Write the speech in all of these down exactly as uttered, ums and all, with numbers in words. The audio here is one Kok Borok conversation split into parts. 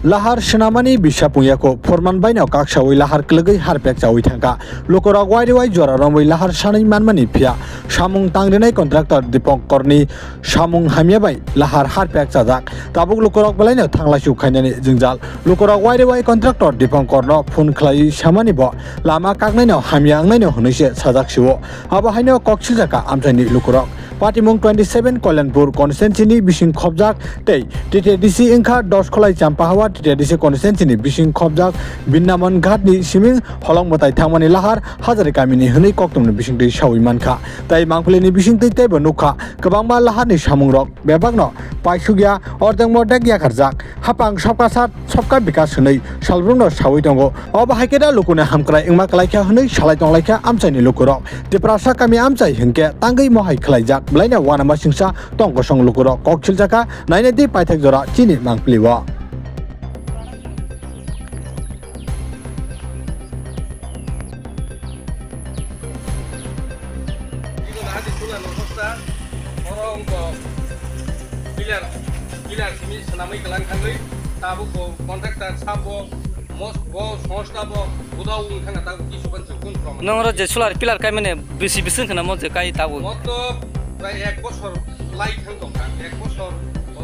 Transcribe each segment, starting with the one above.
Lahar swnamani bisa pungyako phorman baino kaksaui lahar kwlwgwi harpek chaui thangkha. Lukurok wairiwai jora romwi lahar sanwi manmani phiya samung tangrinai contractor Dipankarni samung hamya bai lahar harpek chajak. Tabuk lukurok belaino thanglaisu khainani jwngjal. Lukurok wairiwai contractor Dipankarno phone khlaiwi samani bo lama kaknaino hamya wngnaino hwnwi se sajak sio. Abo haino kok siljaka amchaini lukurok. Patimung twenty seven Kalyanpur constituency ni bising khobjak tei T T D C wngkha Doskolai Champahawa T T D C constituency ni bising khobjak Binnaman Ghat ni siming holong mwtai thangmani lahar Hajari kamini hwnwi koktwmni bisingtwi saui mankha. Tei Mangpili ni bisingtwi teibo nukha kwbangma lahar ni samungrok bebakno paisukya, ordek mordek yakarjak. Hapang sabka sat sabka bikas hwnwi salbrumno saui tongo. Obo hai khe da lukuni hamkrai wngma kwlaikha hwnwi salai tonglaikha amchaini lukurok. Tiprasa kami amchai hinkhe tangwi mohai khwlaijak belaino uanama singsa tong kosong lukurok kok siljakha nainai di paithak jora chini Mangpili o. Ino nahadi chula no hosta, oro wngkha pillar, pillar simi swnamwi kwlang thangwi, tabuk bo contractor sabo, mos-, bo songsta bo, buda wng thangkha tabuk kisu ban chukun from. Nong oro je solar pillar kai mane bisi bisi khna mo je kai tabuk. Mo to prai ek bosor lai thang tongkha, ek bosor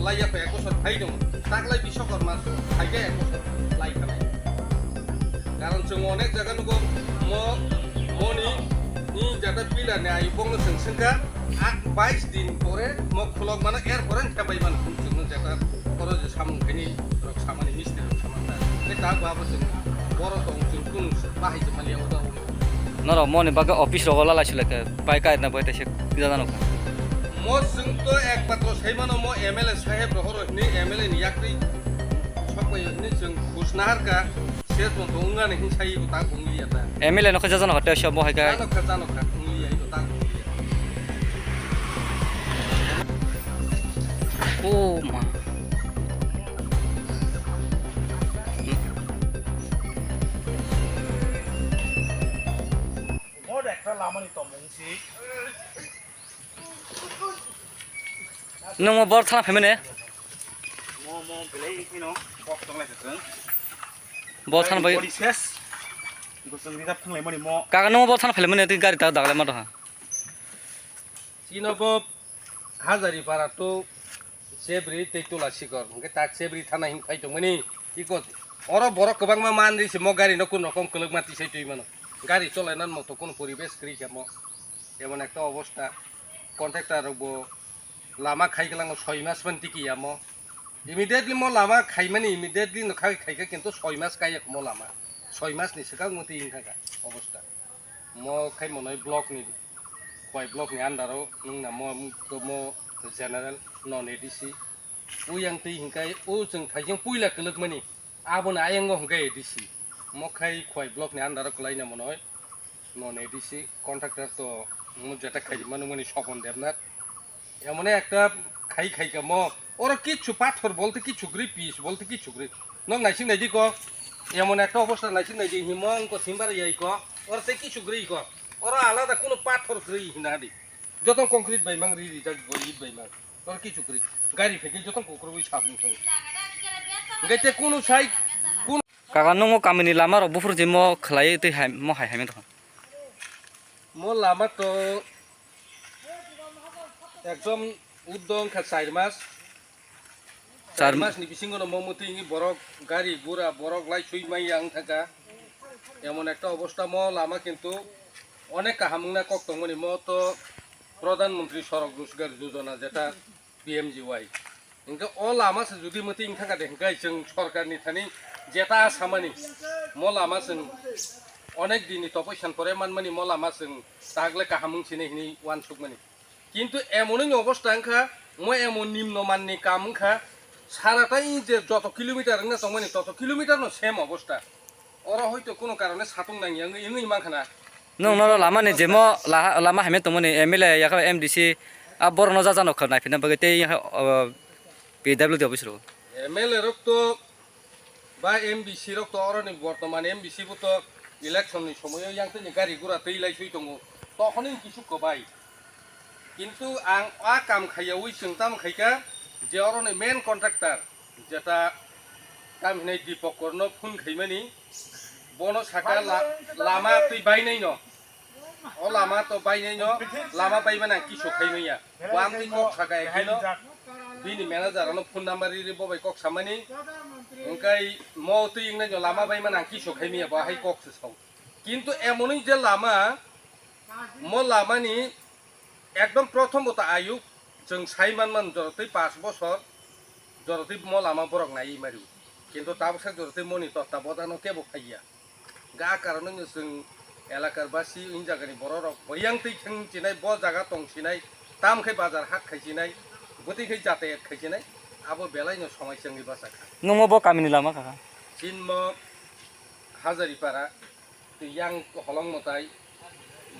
lai ya ek bosor phai dong, taklai bisokorma phai khe ek bosor lai kha. Karon chwng onek jaga nugo mo, moni ni jata pillar ni ayubong no chwng swngkha, ah, bais din pore mo khulok mano, er pore khe bai mano chwng no jata oro je samung khaini rok samani mistri rok samani ta. Tei ta ba bo chwng boro tong chwng kunu bahai se mali oda o. Norok moni bagwi office rogo lalai sulai khe pai kai na bai ta se jada no kha. Mo chwng to ekmatro sai mano mo M L A saheb rohoro hini M L A ni yakri sok bai hini chwng khus nahar ka. Sesno to wngani hinsai bo ta wngya ta. M L A no khe jajano hotel shop bo hai khe. Jano kha, jano kha, wngya, ito ta wngya. Oh ma. Mo dekha lamani tomung si. Nwng mo bor thana phaimani? Mo, mo belai kheno kok tonglai thwng. Bor thana bai. Body ses. Gosong rijak thanglaimani mo. Kaka nwng mo bor thana phaimani tei gari ta daglai ma doha. Chino bo Hajari para to Chebri tei Tula Sikor. Hwnkhe tak Chebri thana hin phai tongmani. Iko oro borok kwbangma manri se mo gari no kun rokom kwlwkma tisai twi mano. Gari cholainan moto kun poribesh kwrwi kha mo. Emon ekta obosta, contractor rok bo lama khai kwlango soi mas phan tiki yamo. Immediately mo lama khaimani, immediately no khai khaikha, kintu soi mas kaiya mo lama. Soi mas ni swkang mo twi wngkha kha obosta. Mo khai monoi block ni, Khwai block ni under o wngna mo, mo general non A D C. O yang twi hingkai o chwng thaijeng puila kwlwkmani. Aboni ayang o hwnkhe A D C. Mo khai Khwai block ni under o kwlaina monoi. Non A D C contractor to mo jeta khai mano mani Sopon Debnath. Emone ekta khai khai ka mo. Oro kichu pathor bolte kichu gri, pis bolte kichu gri. Nok naising naidi ko. Emon ekta obosta naising naidi himo ko simbar yai ko. Oro te kichu gri ko. Oro alada kuno pathor gri hina di. Jotong concrete bai mang ri rijak bo it bai mang. Tor kichu kwrwi. Gari phekhe jotong kukrwi sabung thang. Hingke te kunu sai, kunu Kaka, nungo kamini lama rok buphuru jimo khlai twi hai, mo hai hai mantho. Mo lama to ekdom uddo wngkha char mas. Char Char mas ni bisingo no mo mwtwi wngwi borok gari gura borok lai sui manya wng thangkha. Emon ekta obosta mo lama kintu onek kaham wngna kok tongmani mo to Pradhan Mantri Sadak Rojgar Yojana jeta P M G Y. Hingke o lama se jodi mwtwi wng thangkha de hingke chwng sorkar ni thani jeta samani mo lama chwng onek din ni topoi san pore manmani mo lama chwng tagle kaham wng sini hini uansukmani. Kintu emon wngni obosta wngkha, mo emon nimno manni kam wngkha, sara tai je joto kilometer wngna tongmani, toto kilometer no same obosta. Oro hoito kuno karone satung nangya wngwi, wngwi mankha na. Nwng noro lama ni jemo laha-, lama hamya tongmani M L A yakha M D C a borok no jajano kha naiphinna bagwi tei, o, P W D office ro. M L A rok to ba M D C rok to oroni bortoman M D C bo to election ni somoyo yang tini gari gura twi lai sui tongo. Tokhoni kisu kwbai. Kintu ang a kam khaiyaui chwng tamo khaikha je oroni main contractor jeta Tam hinai Dipankar no phone khaimani, bono saka la-, lama twi bainai no. O lama to bainai no, lama baimani ang kisu khaimaya. Bo ang twi kok saka ekino, bini manager ano phone number riri bo bai kok samani. Engkai mo twi ingnai no lama baimani ang kisu khaimaya, bo hai kok se sao. Kintu emonwi je lama, mo lamani ekdom prothom bo ta ayuk, chwng sai manman jorotwi pash bosor, jorotwi mo lama borok naiwi mario. Kintu tabuksa jorotwi moni totta bodano kebo phaiya. Ga karon wngkhe chwng elakar basi wng jagani bororok boyang twi kheng chinai, bo jaga tong sinai, tam khai bazar hat khai chinai, bwtwi khai jatayat khai chinai, abo belaino somai chwngni bwsa kha. Nungmo bo kamini lama kha kha? Chinmo Hazaripara, tei yang holong mwtai,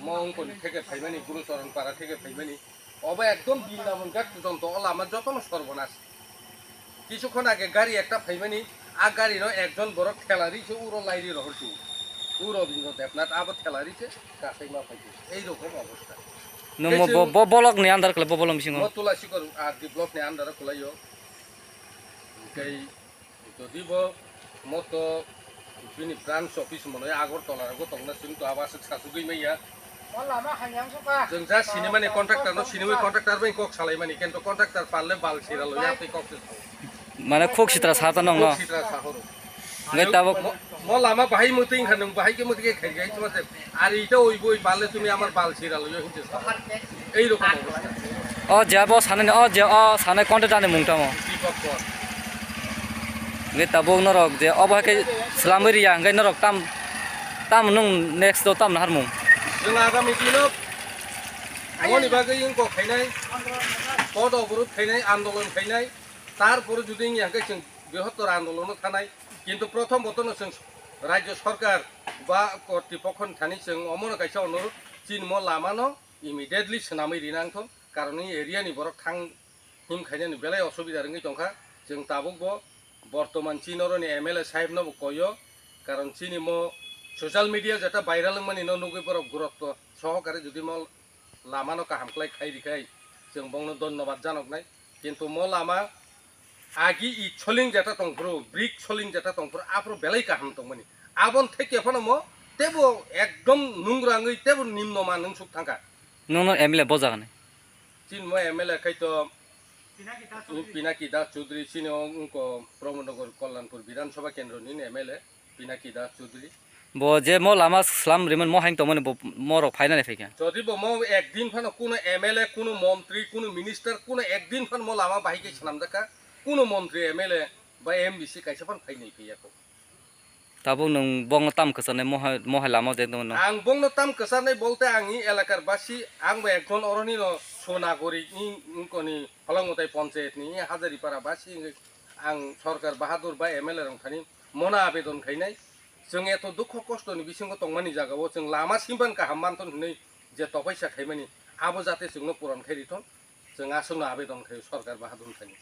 mo wngkoni theke phaimani, Gurucharan para theke phaimani, obo ekdom Brindaban ghat porjonto o lama jotono sorbonas. Kisu khon age gari ekta phaimani, a gari no ekjon borok thela ri se uro lairi rohor su. Uro Bindra Debnath abo thela ri se kasai ma phai se. Ei rokom obostha. Nungmo Tei bo, chwng bo bolok ni under kle bo bolong bisingo. Mo Tulasikor R D block ni under o kwlaio. Tei Jodi bo moto bini branch office mwnwi Agartala rogo tongna chwng to abo aswk sasugwi manya. O lama hayang suka. Chwng ja sinimani contractor no sinimwi contractor bai kok salaimani, kintu contractor palle bal sira lo ya tei kok se sao. Mane khuk sitra sa ta nong no. Khuk sitra sa horo. Ngai tabok. Mo, mo lama bahai muting kha nwng bahai ke muting ke khai gai tuma se. Ari ita oi boi palle tumi amar bal sira lo yo hinse sao. Ei rokom obostha. O je abo sanani, o je o sanai contractor ni mung tamo. Deepak Kor. Nge tabuk norok je obo hai khe swlamwi riya, hwnkhe norok tam, tam nwng next o tam naharmung? Chwng agami dino moni bagwi wngkok khainai, pod oborot khainai, andolon khainai, tarpore jodi wngya hwnkhe chwng brihottor andolono thanai. Kintu prothom botono chwng rajyo sarkar ba kortipokkhoni thani chwng omono kaisa onurodh, chini mo lamano immediately swnamwi rina wngthok, karon wngya area ni borok thang him khainani belai osubida wngwi tongkha. Chwng tabukbo bortoman chini oroni M L A sahebno bo koio, karon chini mo social media jeta viral wngmani no nugwi borok gurokto sohokare jodi mo lamano kaham khlai khai rikhai chwng bongno dhonnobad janoknai. Kintu mo lama agi i soling jeta tongphuru, brick soling jeta tongphuru, aphuru belai kaham tongmani. Aboni theke phano mo tebo ekdom nungra wngwi tebo nimno man wngsuk thangkha. Nwng no M L A bo jaga ni? Chini mo M L A khai to Pinaki Das Chaudhary, chini o wngko Pramod Nagar Kalyanpur Bidhan Sabha Kendro ni M L A Pinaki Das Chaudhary. Bo je mo lama slam riman mo hain tongmani bo morok phainani phaikha. Jodi bo mo ekdin phano kuno M L A, kuno montri, kuno minister, kuno ekdin phano mo lama bahai khe swnamjakha, kuno montri, M L A ba M D C kaisa phano phainai phaiya kho. Tabuk nwng bongno tam kwcharnai mohai, mohai lama de nwng? Ang bongno tam kwcharnai bolte ang i elakar basi, ang bo ekjon oroni no sonagorik i wngkoni Holongmutai ponchayat ni i Hazaripara basi wngwi ang Sorkar Bahadur ba M L A rok thani mona abedon khainai. Chwng eto dukho kosto ni bisingo tongmani jaga o chwng lama simpan kaham manthon hinwi je topaisa khaimani abo jate chwngno puron khai rithon, chwng aswkno abedon khai Sorkar Bahadur thani.